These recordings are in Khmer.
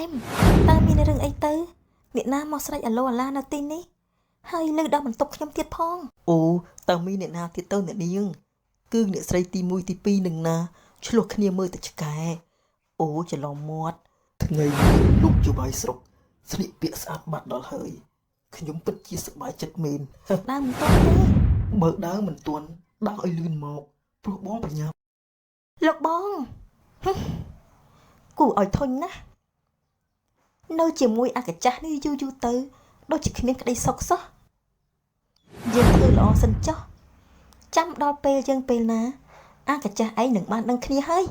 នតើមានរឿងអីទៅអ្នកណាមកស្រែកអាឡូអាឡានៅទីនេះហើយលើដល់បន្ទប់ខ្ញុំទៀតផង អូតើមានអ្នកណាទៀតទៅអ្នកនាង គឺអ្នកស្រីទី1ទី2នឹងណាឆ្លោះគ្នាមើលតែឆ្កែអូច្រឡំមាត់ថ្ងៃនេះលោកចៅបាយស្រុកស្លៀកពាក់ស្អាតបាត់ដល់ហើយខ្ញុំពិតជាសប្បាយចិត្តមែន ដើមមិនទាន់ទេ បើដើរមិនទាន់ដើរឲ្យលឿនមកព្រោះបងបញ្ញា លោកបងហឹមគួរឲ្យធុញណាស់នៅជាមួយអាកាចាស់នេះយូរយូរទៅដូចជាគ្មានក្តីសុខសោះយើងធ្វើល្អសិនចុះចាំដល់ពេលយើងពេលណា អាកាចាស់ឯងនឹងបានដឹងគ្នាហើយ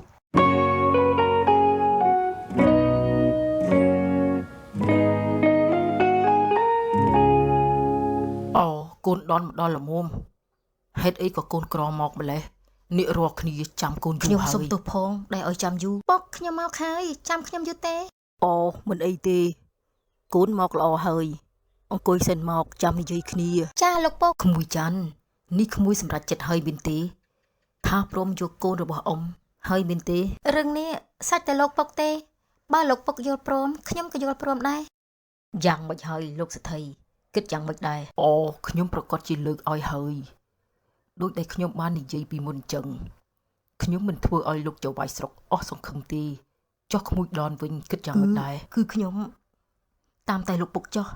អូកូនដនមកដល់ល្មមហេតុអីក៏កូនក្រមកម្លេះអ្នករាល់គ្នាចាំកូនយូ ខ្ញុំ រហើយ សុំទោសផងដែលឲ្យចាំយូរពុកខ្ញុំមកហើយចាំខ្ញុំយូរទេ អូមិនអីទេកូនមកល្អហើយអង្គុយសិនមកចាំនិយាយគ្នា ចាលោកពុក ក្មួយច័ន្ទនេះក្មួយសម្រាប់ចិត្តហើយមែនទេថាព្រមយកកូនរបស់អ៊ំហើយមែនទេ រឿងនេះសាច់តែលោកពុកទេ បើលោកពុកយល់ព្រមខ្ញុំក៏យល់ព្រមដែរ យ៉ាងម៉េចហើយលោកសេដ្ឋីគិតយ៉ាងម៉េចដែរអូខ្ញុំប្រកាសជាលើកឲ្យហើយដូចដែលខ្ញុំបាននិយាយពីមុនអញ្ចឹងខ្ញុំមិនធ្វើឲ្យលោកចៅហ្វាយស្រុកអស់សង្ឃឹមទេចុះក្មួយដនវិញគិតយ៉ាងម៉េចដែរ គឺខ្ញុំតាមតែលោកពុកចុះ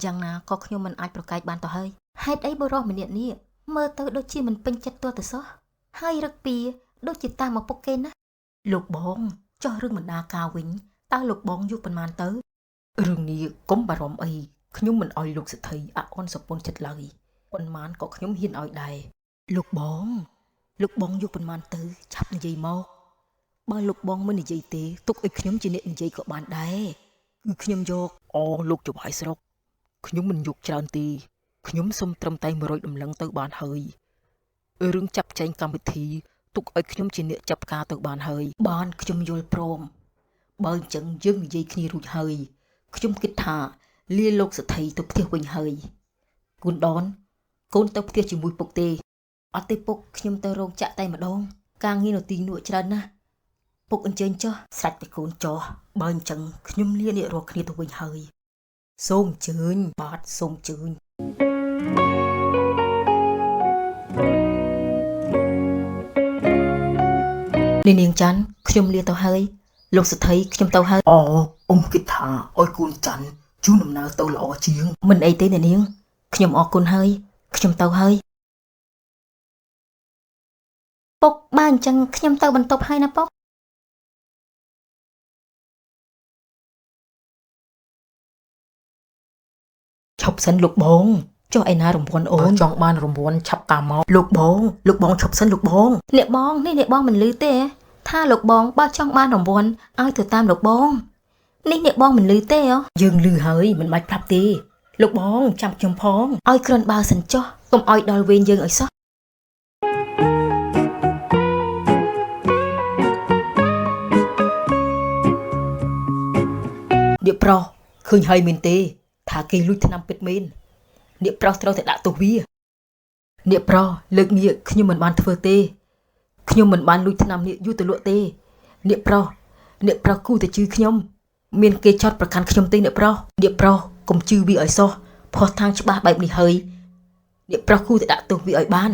យ៉ាងណាក៏ខ្ញុំមិនអាចប្រកែកបានទៅហើយហេតុអីបុរសម្នាក់នេះមើលទៅដូចជាមិនពេញចិត្តទាល់តែសោះហើយរឹកពីដូចជាតាមឪពុកគេណាស់ លោកបងចុះរឿងបណ្ដាការវិញតើលោកបងយកប៉ុន្មានទៅរឿងនេះកុំបារម្ភអីខ្ញុំមិនឲ្យលោកសេដ្ឋីអអន់សពន់ចិត្តឡើយប៉ុន្មានក៏ខ្ញុំហ៊ានឲ្យដែរលោកបងលោកបងយកប៉ុន្មានទៅឆាប់និយាយមកបើលោកបងមិននិយាយទេទុកឲ្យខ្ញុំជាអ្នកនិយាយក៏បានដែរគឺខ្ញុំយកអូលោកចៅហ្វាយស្រុកខ្ញុំមិនយកច្រើនទេខ្ញុំសុំត្រឹមតែ100ដំឡឹងទៅបានហើយរឿងចាប់ចែងកម្មវិធីទុកឲ្យខ្ញុំជាអ្នកចាប់ការទៅបានហើយបានខ្ញុំយល់ព្រមបើអញ្ចឹងយើងនិយាយគ្នារួចហើយខ្ញុំគិតថាលាលោកសេដ្ឋីទៅផ្ទះវិញហើយកូនដនកូនទៅផ្ទះជាមួយពុកទេ អត់ទេពុកខ្ញុំទៅរោងចក្រតែម្ដងការងារនៅទីនោះច្រើនណាស់ពុកអញ្ជើញចុះ ស្រេចតែកូនចោះបើអញ្ចឹងខ្ញុំលាអ្នករាល់គ្នាទៅវិញហើយសូមអញ្ជើញបាទសូមអញ្ជើញ នាងនាងច័ន្ទខ្ញុំលាទៅហើយលោកសេដ្ឋីខ្ញុំទៅហើយ អូអ៊ំគិតថាឲ្យកូនច័ន្ទជូនដំណើរទៅល្អជាង មិនអីទេអ្នកនាងខ្ញុំអរគុណហើយខ្ញុំទៅហើយពុកបើអញ្ចឹងខ្ញុំទៅបន្ទប់ហើយណាពុក ឈប់សិនលោកបងចុះឯណារង្វាន់អូនចង់បានរង្វាន់ឆាប់តាមមកលោកបងលោកបងឈប់សិនលោកបង អ្នកបងនេះអ្នកបងមិនលឺទេថាលោកបងបើចង់បានរង្វាន់ឲ្យទៅតាមលោកបងនេះអ្នកបងមិនលឺទេហ៎ យើងលឺហើយមិនបាច់ប្រាប់ទេលោកបងចាំខ្ញុំផង ឲ្យគ្រាន់បើសិនចុះកុំឲ្យដល់វេនយើងឲ្យសោះ អ្នកប្រុសឃើញហើយមែនទេ ថាគេលួចថ្នាំពិតមែនអ្នកប្រុសត្រូវតែដាក់ទោសវាអ្នកប្រុសលើកនេះខ្ញុំមិនបានធ្វើទេខ្ញុំមិនបានលួចថ្នាំនេះយូរទៅលក់ទេអ្នកប្រុសអ្នកប្រុសគូតែជឿខ្ញុំមានគេចោតប្រកាន់ខ្ញុំទេអ្នកប្រុសអ្នកប្រុសកុំជឿវាឲ្យសោះផុសທາງច្បាស់បែបនេះហើយអ្នកប្រុសគូតែដាក់ទោសវាឲ្យបាន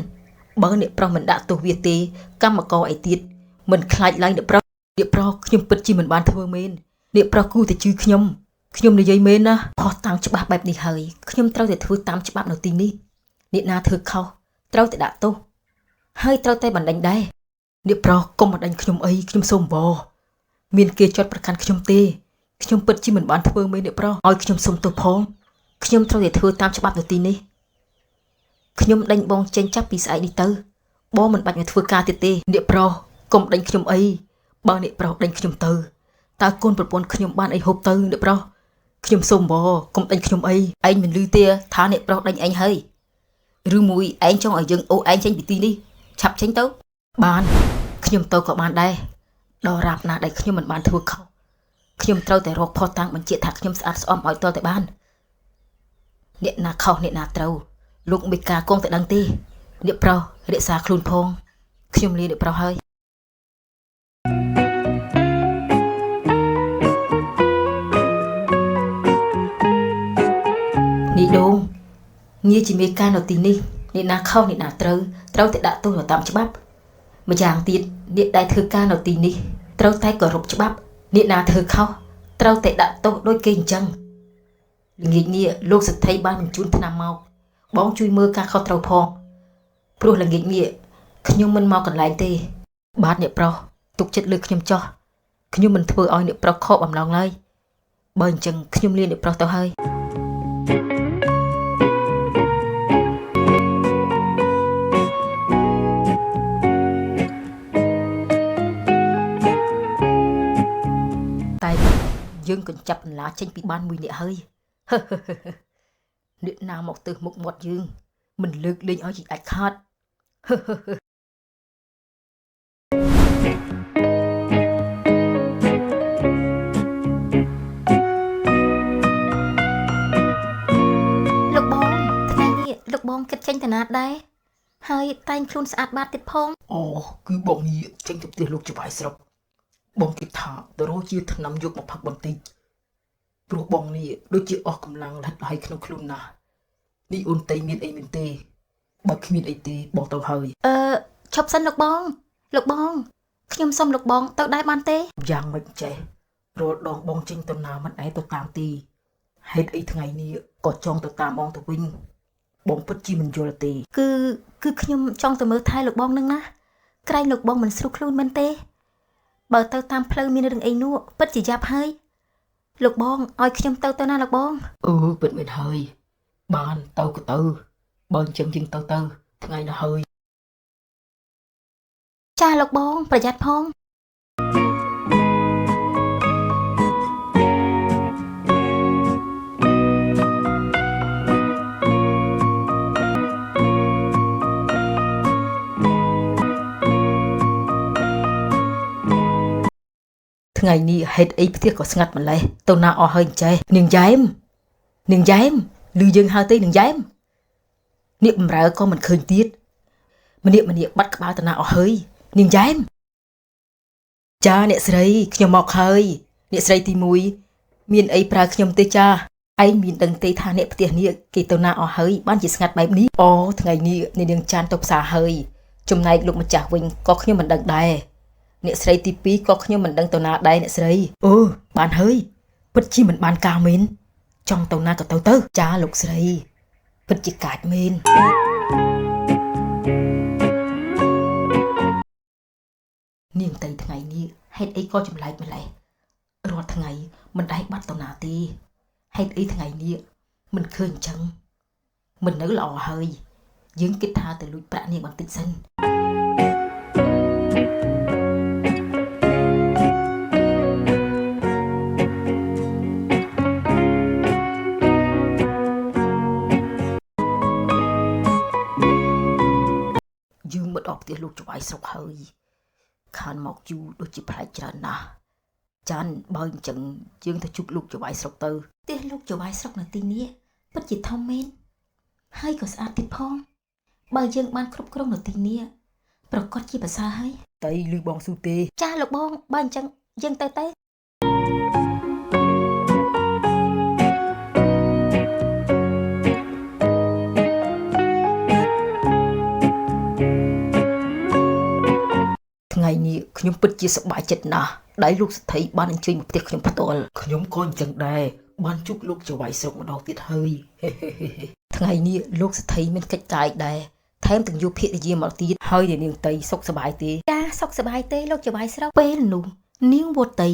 បើអ្នកប្រុសមិនដាក់ទោសវាទេកម្មករអីទៀតមិនខ្លាចឡើយអ្នកប្រុសអ្នកប្រុសខ្ញុំពិតជាមិនបានធ្វើមែនអ្នកប្រុសគូតែជឿខ្ញុំខ្ញុំនិយាយមែនណាផុសតាំងច្បាស់បែបនេះហើយខ្ញុំត្រូវតែធ្វើតាមច្បាប់នៅទីនេះអ្នកណាធ្វើខុសត្រូវតែដាក់ទោសហើយត្រូវតែបណ្ដេញដែរអ្នកប្រុសកុំបណ្ដេញខ្ញុំអីខ្ញុំសូមវរមានគេចោទប្រកាន់ខ្ញុំទេខ្ញុំពិតជាមិនបានធ្វើមែនអ្នកប្រុសឲ្យខ្ញុំសុំទោសផងខ្ញុំត្រូវតែធ្វើតាមច្បាប់នៅទីនេះខ្ញុំដេញបងចេញចាប់ពីស្អែកនេះទៅបងមិនបាច់មកធ្វើការទៀតទេអ្នកប្រុសកុំដេញខ្ញុំអីបើអ្នកប្រុសដេញខ្ញុំទៅតើកូនប្រពន្ធខ្ញុំបានអីហូបទៅអ្នកប្រុសខ្ញុំសូមវរកុំដេញខ្ញុំអីឯងមិនលឺទេថាអ្នកប្រុសដេញឯងហើយឬមួយឯងចង់ឲ្យយើងអូសឯងចេញពីទីនេះឆាប់ចេញទៅបានខ្ញុំទៅក៏បានដែរដល់រាបណាដែលខ្ញុំមិនបានធ្វើខុសខ្ញុំត្រូវតែរកផុសតាំងបញ្ជាក់ថាខ្ញុំស្អាតស្អំឲ្យតតែបានអ្នកណាខុសអ្នកណាត្រូវលោកមេការគង់តែដឹងទេអ្នកប្រុសរក្សាខ្លួនផងខ្ញុំលាអ្នកប្រុសហើយ នេះដូងងាជាមេការនៅទីនេះអ្នកណាខុសអ្នកណាត្រូវត្រូវតែដាក់ទោសទៅតាមច្បាប់ម្យ៉ាងទៀតអ្នកដែលធ្វើការនៅទីនេះត្រូវតែគោរពច្បាប់អ្នកណាធ្វើខុសត្រូវតែដាក់ទោសដូចគេអញ្ចឹងល្ងាចនេះលោកសេដ្ឋីបានបញ្ជូនថ្នាំមកបងជួយមើលការខុសត្រូវផងព្រោះល្ងាចនេះខ្ញុំមិនមកកន្លែងទេបាទអ្នកប្រុសទុកចិត្តលើខ្ញុំចោះខ្ញុំមិនធ្វើឲ្យអ្នកប្រុសខកបំណងឡើយបើអញ្ចឹងខ្ញុំលាអ្នកប្រុសទៅហើយតែយើងកញ្ចាប់បន្លាចេញពីបានមួយអ្នកហើយអ្នកណាមកទើសមុខមាត់យើងមិនលើកលែងឲ្យជាដាច់ខាត លោកបងថ្ងៃនេះលោកបងគិតចេញទៅណាដែរហើយតែងខ្លួនស្អាតបាតទៀតផងអូគឺបងនេះចេញទៅផ្ទះលោកចៅហ្វាយស្រុកបងគិតថាទៅរកជាថ្នាំយកមកផឹកបន្តិចព្រោះបងនេះដូចជាអស់កម្លាំងលិតហើយក្នុងខ្លួនណាស់នេះអូនតៃមានអីមែនទេបើគ្មានអីទេបងទៅហើយឈប់សិនលោកបងលោកបងខ្ញុំសុំលោកបងទៅដែរបានទេយ៉ាងម៉េចចេះរាល់ដងបងចេញទៅណាមិនឯងទៅតាមទីហេតុអីថ្ងៃនេះក៏ចង់ទៅតាមបងទៅវិញបងពិតជាមិនយល់ទេគឺខ្ញុំចង់ទៅមើលថែលោកបងនឹងណាក្រែងលោកបងមិនស្រួលខ្លួនមែនទេបើទៅតាមផ្លូវមានរឿងអីនោះពិតជាយ៉ាប់ហើយលោកបងឲ្យខ្ញុំទៅណាលោកបងពិតមែនហើយបានទៅក៏ទៅបើអញ្ចឹងយើងទៅថ្ងៃណាហើយចាលោកបងប្រយ័ត្នផងថ្ងៃនេះហេតុអីផ្ទះក៏ស្ងាត់ម្ល៉េះទៅណាអស់ហើយចេះនាងយ៉ែមនាងយ៉ែមឮយើងហៅទេនាងយ៉ែមអ្នកបំរើក៏មិនឃើញទៀតម្នាក់ម្នាក់បាត់ក្បាលទៅណាអស់ហើយនាងយ៉ែមចាអ្នកស្រីខ្ញុំមកហើយអ្នកស្រីទី1មានអីប្រើខ្ញុំទេចាឯងមានដឹងទេថាអ្នកផ្ទះនេះគេទៅណាអស់ហើយបានជាស្ងាត់បែបនេះអូថ្ងៃនេះនាងចានទៅផ្សារហើយចំណែកលោកម្ចាស់វិញក៏ខ្ញុំមិនដឹងដែរអ្នកស្រីទី2ក៏ខ្ញុំមិនដឹងទៅណាដែរអ្នកស្រីអូបានហើយពិតជាមិនបានការមែនចង់ទៅណាក៏ទៅចាលោកស្រីពិតជាកាចមែននាងទៅថ្ងៃនេះហេតុអីក៏ចម្លែកម្ល៉េះរាល់ថ្ងៃមិនដែលបាត់ទៅណាទេហេតុអីថ្ងៃនេះមិនឃើញអញ្ចឹងមិននៅល្អហើយយើងគិតថាទៅលួចប្រាក់នាងបន្តិចសិនយើងមកដល់ផ្ទះលោកចៅហ្វាយស្រុកហើយខានមកយូរដូចជាប្លែកច្រើនណាស់ចាន់បើអញ្ចឹងយើងទៅជួបលោកចៅហ្វាយស្រុកទៅផ្ទះលោកចៅហ្វាយស្រុកនៅទីនេះពិតជាធំមែនហើយក៏ស្អាតទៀតផងបើយើងបានគ្រប់គ្រងនៅទីនេះប្រកាសជាប្រសើរហើយតៃឮបងស៊ូទេចាលោកបងបើអញ្ចឹងយើងទៅថ្ងៃនេះខ្ញុំពិតជាសប្បាយចិត្តណាស់ដែលលោកសេដ្ឋីបានអញ្ជើញមកផ្ទះខ្ញុំផ្ទាល់ខ្ញុំក៏អញ្ចឹងដែរបានជួបលោកចៅហ្វាយស្រុកម្ដងទៀតហើយថ្ងៃនេះលោកសេដ្ឋីមានកិច្ចការដែរថែមទាំងយកភរិយាមកទៀតហើយនាងតីសុខសប្បាយទេចាសុខសប្បាយទេលោកចៅហ្វាយស្រុកពេលនោះនាងវតី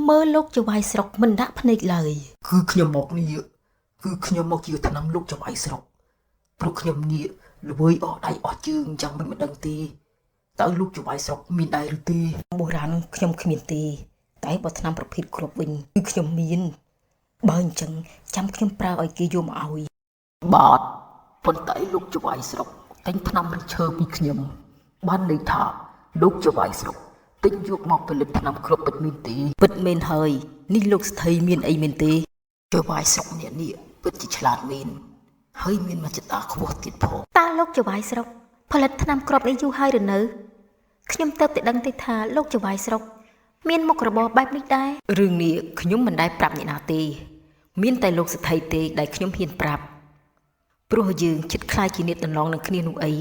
មើលលោកចៅហ្វាយស្រុកមិនដាក់ភ្នែកឡើយគឺខ្ញុំមកនេះគឺខ្ញុំមកជាថ្នាំលោកចៅហ្វាយស្រុកព្រោះខ្ញុំនេះល្វើយអស់ដៃអស់ជើងយ៉ាងមិនដឹងទេតើលោកចៅហ្វាយស្រុកមានដែរឬទេបុរាណខ្ញុំគ្មានទេតែបើថ្នាំប្រភេទគ្រាប់វិញគឺខ្ញុំមានបើអញ្ចឹងចាំខ្ញុំប្រើឲ្យគេយកមកឲ្យបាទប៉ុន្តែលោកចៅហ្វាយស្រុកទិញថ្នាំឬឈើពីខ្ញុំបានន័យថាលោកចៅហ្វាយស្រុកទិញយកមកផលិតថ្នាំគ្រាប់ពិតមែនទេពិតមែនហើយនេះលោកស្ថីមានអីមែនទេចៅហ្វាយស្រុកម្នាក់នេះពិតជាឆ្លាតមែនហើយមានមជ្ឈតាខ្ពស់ទៀតផងតើលោកចៅហ្វាយស្រុកផលិតថ្នាំគ្រាប់នេះយូរហើយឬនៅខ្ញុំទៅតែដឹងទេថាលោកចៅហ្វាយស្រុកមានមុខរបរបែបនេះដែររឿងនេះខ្ញុំមិនដែលប្រាប់អ្នកណាទេមានតែលោកសេដ្ឋីទេដែលខ្ញុំហ៊ានប្រាប់ ព្រោះយើងចិត្តខ្លាចជាអ្នកដន្លងនឹងគ្នានោះអី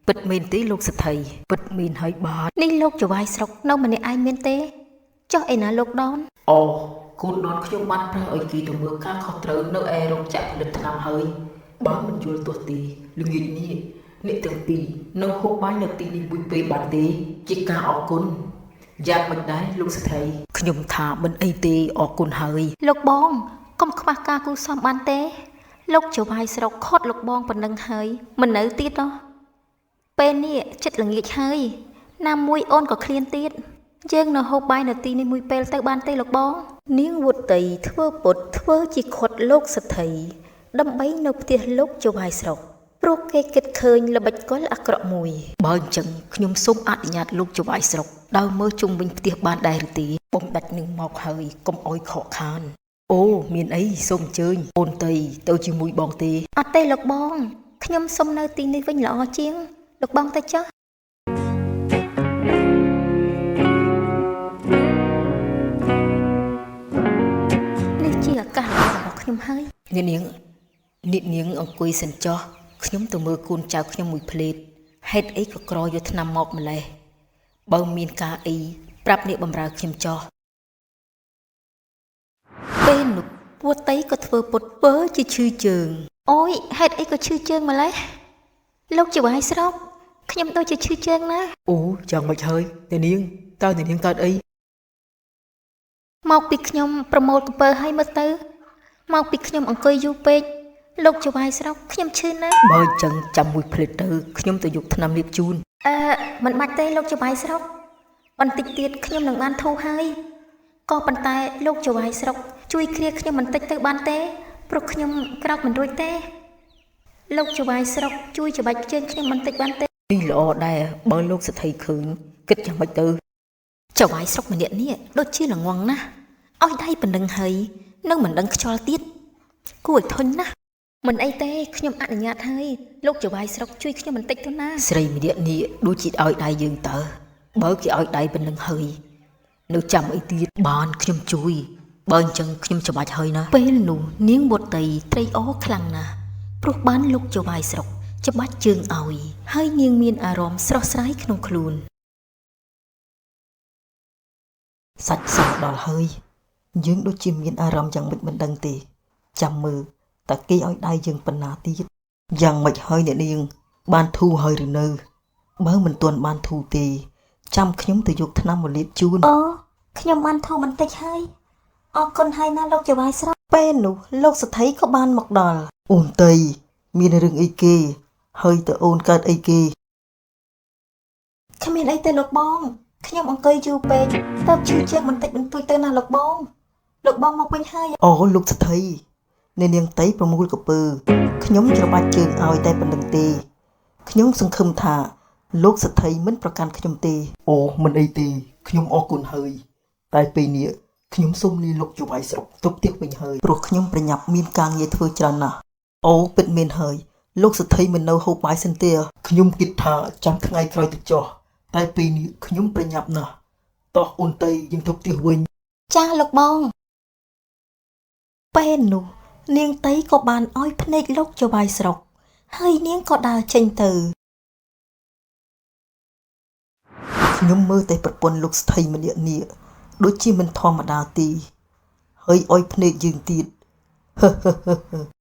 ពិតមែនទេលោកសេដ្ឋីពិតមែនហើយបាទ នេះលោកចៅហ្វាយស្រុកនៅម្នាក់ឯងមែនទេចុះឯណាលោកដន អូកូនដនខ្ញុំបានប្រើឲ្យគេទៅមើលការខុសត្រូវនៅឯរោងចក្រផលិតថ្នាំហើយបើមិនយល់ទោះទេល្ងាចនេះអ្នកទាំងពីរនៅហូបបាយនៅទីនេះមួយពេលបានទេជាការអរគុណយ៉ាងមិនដែរលោកសេដ្ឋី ខ្ញុំថាមិនអីទេអរគុណហើយ លោកបងកុំខ្វះការគូសំបានទេ លោកចៅហ្វាយស្រុកខត់លោកបងប៉ុណ្ណឹងហើយមិននៅទៀតហ៎ពេលនេះចិត្តល្ងាចហើយណាមួយអូនក៏ឃ្លានទៀតយើងនៅហូបបាយនៅទីនេះមួយពេលទៅបានទេលោកបង នាងវុតីធ្វើពុតធ្វើជាខុតលោកសេដ្ឋីដើម្បីនៅផ្ទះលោកចៅហ្វាយស្រុកព្រោះគេគិតឃើញល្បិចកលអាក្រក់មួយបើអញ្ចឹងខ្ញុំសូមអនុញ្ញាតលោកចៅហ្វាយស្រុកដើរមើលជុំវិញផ្ទះបានដែរឬទេបំដាច់នឹងមកហើយកុំអោយខកខានអូមានអីសូមអញ្ជើញអូនតីទៅជាមួយបងទេ អត់ទេលោកបងខ្ញុំសុំនៅទីនេះវិញល្អជាងលោកបងទៅចុះនេះជាឱកាសល្អរបស់ខ្ញុំហើយ អ្នកនាងអ្នកនាងអង្គុយសិនចុះខ្ញុំទៅមើលកូនចៅខ្ញុំមួយភ្លេតហេតុអីក៏ក្រយកថ្នាំមកម្លេះបើមានការអីប្រាប់អ្នកបម្រើខ្ញុំចុះពេលនោះពួកតីក៏ធ្វើពុតពើជាឈឺជើង អូយហេតុអីក៏ឈឺជើងម្លេះលោកចៅហ្វាយស្រុកខ្ញុំដូចជាឈឺជើងណាស់ អូយ៉ាងម៉េចហើយអ្នកនាងតើអ្នកនាងកើតអី មកពីខ្ញុំប្រមូលកំពើឲ្យមើលទៅមកពីខ្ញុំអង្គុយយូរពេកលោកចៅហ្វាយស្រុកខ្ញុំឈឺណាស់ បើអញ្ចឹងចាំមួយភ្លេតទៅខ្ញុំទៅយកថ្នាំលាបជូន អឺមិនបាច់ទេលោកចៅហ្វាយស្រុកបន្តិចទៀតខ្ញុំនឹងបានធូរហើយក៏ប៉ុន្តែលោកចៅហ្វាយស្រុកជួយគ្រាខ្ញុំបន្តិចទៅបានទេព្រោះខ្ញុំក្រោកមិនរួចទេលោកចៅហ្វាយស្រុកជួយច្បាច់ជើងខ្ញុំបន្តិចបានទេ នេះល្អដែរបើលោកសេដ្ឋីឃើញគិតយ៉ាងម៉េចទៅចៅហ្វាយស្រុកម្នាក់នេះដូចជាល្ងងណាស់ឲ្យដៃប៉ុណ្ណឹងហើយនៅមិនដឹងខ្យល់ទៀតគួរឲ្យធុញណាស់ មិនអីទេខ្ញុំអនុញ្ញាតហើយលោកចៅហ្វាយស្រុកជួយខ្ញុំបន្តិចទៅណា ស្រីម្នាក់នេះដូចជាឲ្យដៃយើងតើបើគេឲ្យដៃប៉ុណ្ណឹងហើយនៅចាំអីទៀតបានខ្ញុំជួយបើអញ្ចឹងខ្ញុំច្បាច់ហើយណាពេលនោះនាងបុតីត្រេកអរខ្លាំងណាស់ព្រោះបានលោកចៅហ្វាយស្រុកច្បាច់ជើងឲ្យហើយនាងមានអារម្មណ៍ស្រស់ស្រាយក្នុងខ្លួន សាច់សដល់ហើយយើងដូចជាមានអារម្មណ៍យ៉ាងម៉េចមិនដឹងទេចាំមើលតើគេឲ្យដៃយើងប៉ុណ្ណាទៀតយ៉ាងម៉េចហើយអ្នកនាងបានធូរហើយឬនៅបើមិនទាន់បានធូរទេចាំខ្ញុំទៅយកថ្នាំមកលាបជូនអូខ្ញុំបានធូរបន្តិចហើយអរគុណហើយណាលោកចៅហ្វាយស្រុកពេលនោះលោកសេដ្ឋីក៏បានមកដល់ អូនតីមានរឿងអីគេហើយតើអូនកើតអីគេ គ្មានអីទេលោកបងខ្ញុំអង្គុយយូរពេកតើឈឺជើងបន្តិចបន្តួចទៅណាលោកបងលោកបងមកវិញហើយ អូលោកសេដ្ឋីអ្នកនាងតីប្រមូលកពើខ្ញុំច្របាច់ជើងឲ្យតែប៉ុណ្្នឹងទេខ្ញុំសង្ឃឹមថាលោកសេដ្ឋីមិនប្រកាន់ខ្ញុំទេអូមិនអីទេខ្ញុំអរគុណហើយតែពេលនេះខ្ញុំសូមលាលោកចៅហ្វាយស្រុកទៅផ្ទះវិញហើយ ព្រោះខ្ញុំប្រញាប់មានការងារធ្វើច្រើនណាស់ អូពិតមែនហើយលោកសេដ្ឋីមិននៅហូបបាយសិនទេខ្ញុំគិតថាចាំថ្ងៃក្រោយទៅចោះតែពេលនេះខ្ញុំប្រញាប់ណាស់តោះអូនតីយើងទៅផ្ទះវិញ ចាលោកបងពេលនោះនាងតីក៏បានឲ្យភ្នែកលោកចៅហ្វាយស្រុកហើយនាងក៏ដើរចេញទៅ ខ្ញុំមើលតែប្រពន្ធលោកស្ថីម្នាក់នេះដូចជាមិនធម្មតាទេហើយអុយភ្នែកយើងទៀតហឺហឺហឺហឺ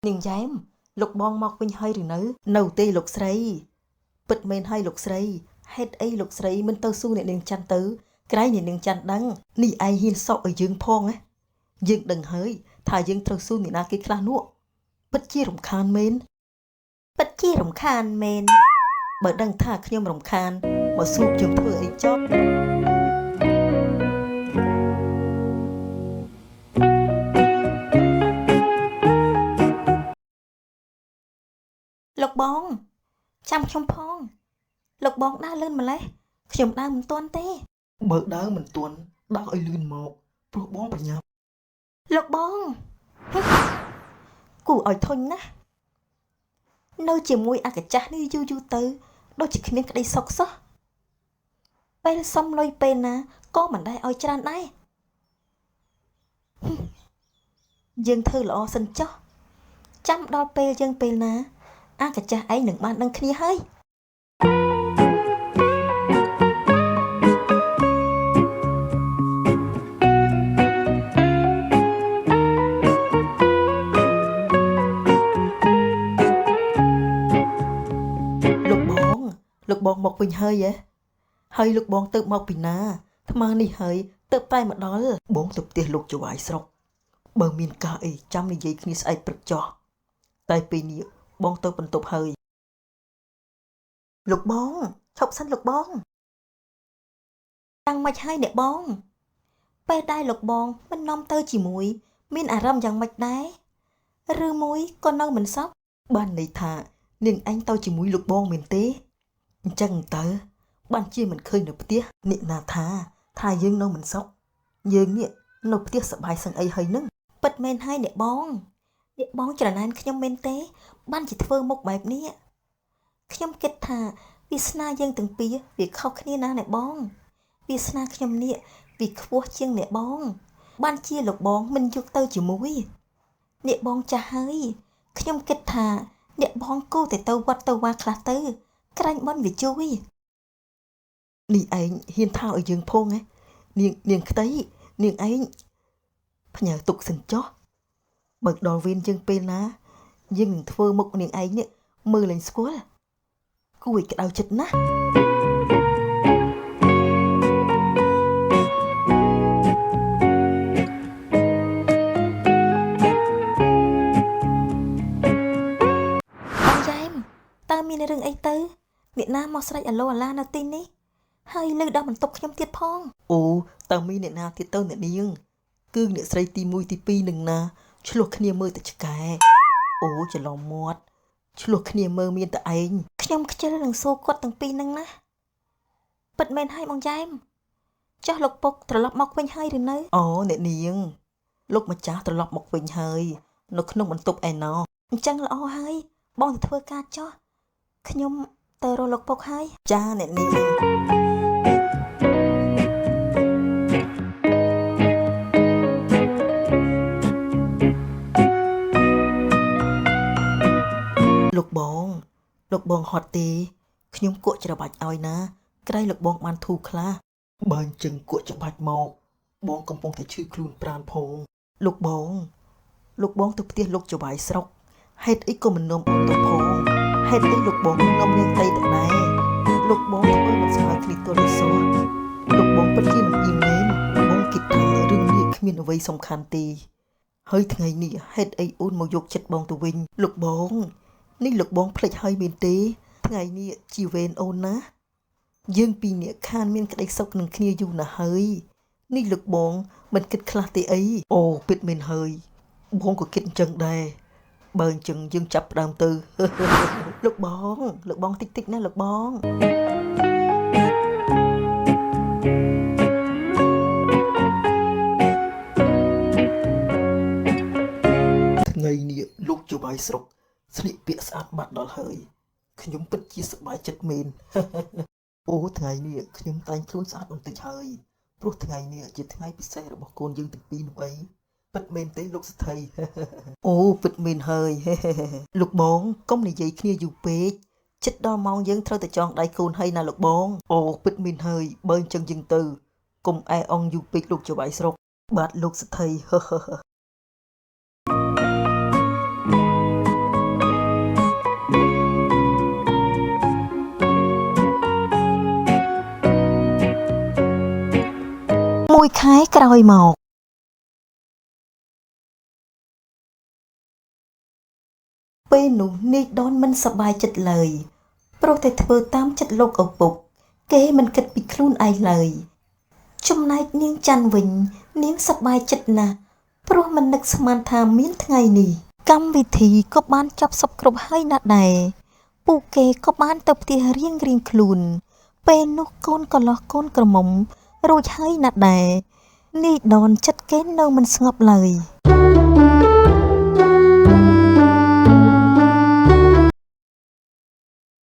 នាងយ៉ែមលោកបងមកវិញហើយឬនៅនៅទេលោកស្រីពិតមែនហើយលោកស្រីហេតុអីលោកស្រីមិនទៅសួរអ្នកនាងច័ន្ទទៅក្រែងអ្នកនាងច័ន្ទដឹងនេះឯងហ៊ានសក់ឲ្យយើងផងណាយើងដឹងហើយថាយើងត្រូវសួរអ្នកណាគេខ្លះនោះពិតជារំខានមែនពិតជារំខានមែនបើដឹងថាខ្ញុំរំខានមកសួរខ្ញុំធ្វើអីចោះលោកបងចាំខ្ញុំផងលោកបងដើរលឿនម្លេះខ្ញុំដើរមិនទាន់ទេ បើដើរមិនទាន់ដើរឲ្យលឿនមកព្រោះបងប្រញាប់ លោកបងហឹមគួរឲ្យធុញណាស់ នៅជាមួយអាកាចាស់នេះយូរយូរទៅដូចជាគ្មានក្តីសុខសោះពេលសុំលុយពេលណាក៏មិនដែរឲ្យច្រើនដែរយើងធ្វើល្អសិនចុះចាំដល់ពេលយើងពេលណាអាកាចាស់ឯងនឹងបានដឹងគ្នាហើយ លោកបងមកវិញហើយហ៎ហើយលោកបងទៅមកពីណាអាត្មានេះហើយទៅតែមកដល់បងទៅផ្ទះលោកចៅហ្វាយស្រុកបើមានការអីចាំនិយាយគ្នាស្អែកព្រឹកចោះតែពេលនេះបងទៅបន្ទប់ហើយលោកបងឈប់សិនលោកបងយ៉ាងម៉េចហើយអ្នកបងពេលដែរលោកបងមិននាំទៅជាមួយមានអារម្មណ៍យ៉ាងម៉េចដែរឬមួយក៏នៅមិនសោះបានន័យថានាងឯងទៅជាមួយលោកបងមែនទេអញ្ចឹងតើបានជាមិនឃើញនៅផ្ទះអ្នកណាថាយើងនៅមិនសុខយើងនេះនៅផ្ទះសប្បាយសឹងអីហើយនឹងពិតមែនហើយអ្នកបងអ្នកបងច្រណែនខ្ញុំមែនទេបានជាធ្វើមុខបែបនេះខ្ញុំគិតថាវាសនាយើងទាំងពីរវាខុសគ្នាណាស់អ្នកបងវាសនាខ្ញុំនេះវាខ្ពស់ជាងអ្នកបងបានជាលោកបងមិនយកទៅជាមួយអ្នកបងចាស់ហើយខ្ញុំគិតថាអ្នកបងគួរតែទៅវត្តទៅវាខ្លះទៅក្រាញ់បន់វាជួយនេះឯងហ៊ានថាឲ្យយើងផងហ៎នាងខ្ទៃនាងឯងផ្ញើទុកសិនចុះបើដល់វេនយើងពេលណាយើងនឹងធ្វើមុខនាងឯងនេះមើលលែងស្គាល់គួរឲ្យក្តៅចិត្តណាស់ បងយ៉ែមតើមានរឿងអីទៅអ្នកណាមកស្រែកអាឡូអាឡានៅទីនេះហើយលើដល់បន្ទប់ខ្ញុំទៀតផងអូតើមានអ្នកណាទៀតទៅអ្នកនាងគឺអ្នកស្រីទី1ទី2នឹងណាឆ្លោះគ្នាមើលតែឆ្កែអូច្រឡំមាត់ឆ្លោះគ្នាមើលមានតែឯងខ្ញុំខ្ជិលនឹងសួរគាត់ទាំងពីរនឹងណាពិតមែនហើយបងយ៉ែមចុះលោកពុកត្រឡប់មកវិញហើយឬនៅអូអ្នកនាងលោកម្ចាស់ត្រឡប់មកវិញហើយនៅក្នុងបន្ទប់ឯណោះអញ្ចឹងល្អហើយបងទៅធ្វើការចុះខ្ញុំទៅរកលោកពុកហើយចាអ្នកនាងលោកបងលោកបងហត់ទេខ្ញុំគក់ច្របាច់ឲ្យណាក្រែងលោកបងបានធូរខ្លះបើអញ្ចឹងគក់ច្របាច់មកបងកំពុងតែឈឺខ្លួនប្រានផងលោកបងលោកបងទៅផ្ទះលោកចៅហ្វាយស្រុកហេតុអីក៏មិននាំអូនទៅផងហេតុអីលោកបងនាំនាងត្រីទៅដែរលោកបងធ្វើមិនស្មើគ្នាទល់សោះលោកបងពិតជាលំអៀងមែនបងគិតថារឿងនេះគ្មានអ្វីសំខាន់ទេហើយថ្ងៃនេះហេតុអីអូនមកយកចិត្តបងទៅវិញលោកបងនេះលោកបងភ្លេចហើយមែនទេថ្ងៃនេះជាវេនអូនណាយើងពីរនាក់ខានមានក្តីសុខនឹងគ្នាយូរណាស់ហើយនេះលោកបងមិនគិតខ្លះទេអីអូពិតមែនហើយបងក៏គិតអញ្ចឹងដែរបើអញ្ចឹងយើងចាប់ផ្ដើមទៅលោកបងលោកបងតិចតិចណាលោកបងថ្ងៃនេះលោកចៅហ្វាយស្រុកស្លៀកពាក់ស្អាតបាត់ដល់ហើយខ្ញុំពិតជាសប្បាយចិត្តមែនអូថ្ងៃនេះខ្ញុំតែងខ្លួនស្អាតបន្តិចហើយព្រោះថ្ងៃនេះជាថ្ងៃពិសេសរបស់កូនយើងទាំងពីរនោះអីពិតមែនទេលោកសេដ្ឋីអូពិតមែនហើយលោកបងកុំនិយាយគ្នាយូរពេកចិត្តដល់ម៉ោងយើងត្រូវតែចងដៃកូនហើយណាលោកបងអូពិតមែនហើយបើអញ្ចឹងយើងទៅកុំអែអងយូរពេកលោកចៅហ្វាយស្រុកបាទលោកសេដ្ឋី មួយខែក្រោយមកពេលនោះនាយដនមិនសប្បាយចិត្តឡើយព្រោះតែធ្វើតាមចិត្តលោកឪពុកគេមិនគិតពីខ្លួនឯងឡើយចំណែកនាងច័ន្ទវិញនាងសប្បាយចិត្តណាស់ព្រោះមិននឹកស្មានថាមានថ្ងៃនេះកម្មវិធីក៏បានចប់សព្វគ្រប់ហើយណាស់ដែរពួកគេក៏បានទៅផ្ទះរៀងៗខ្លួនពេលនោះកូនកន្លោះកូនក្រមុំរួចហើយណាស់ដែរនាយដនចិត្តគេនៅមិនស្ងប់ឡើយ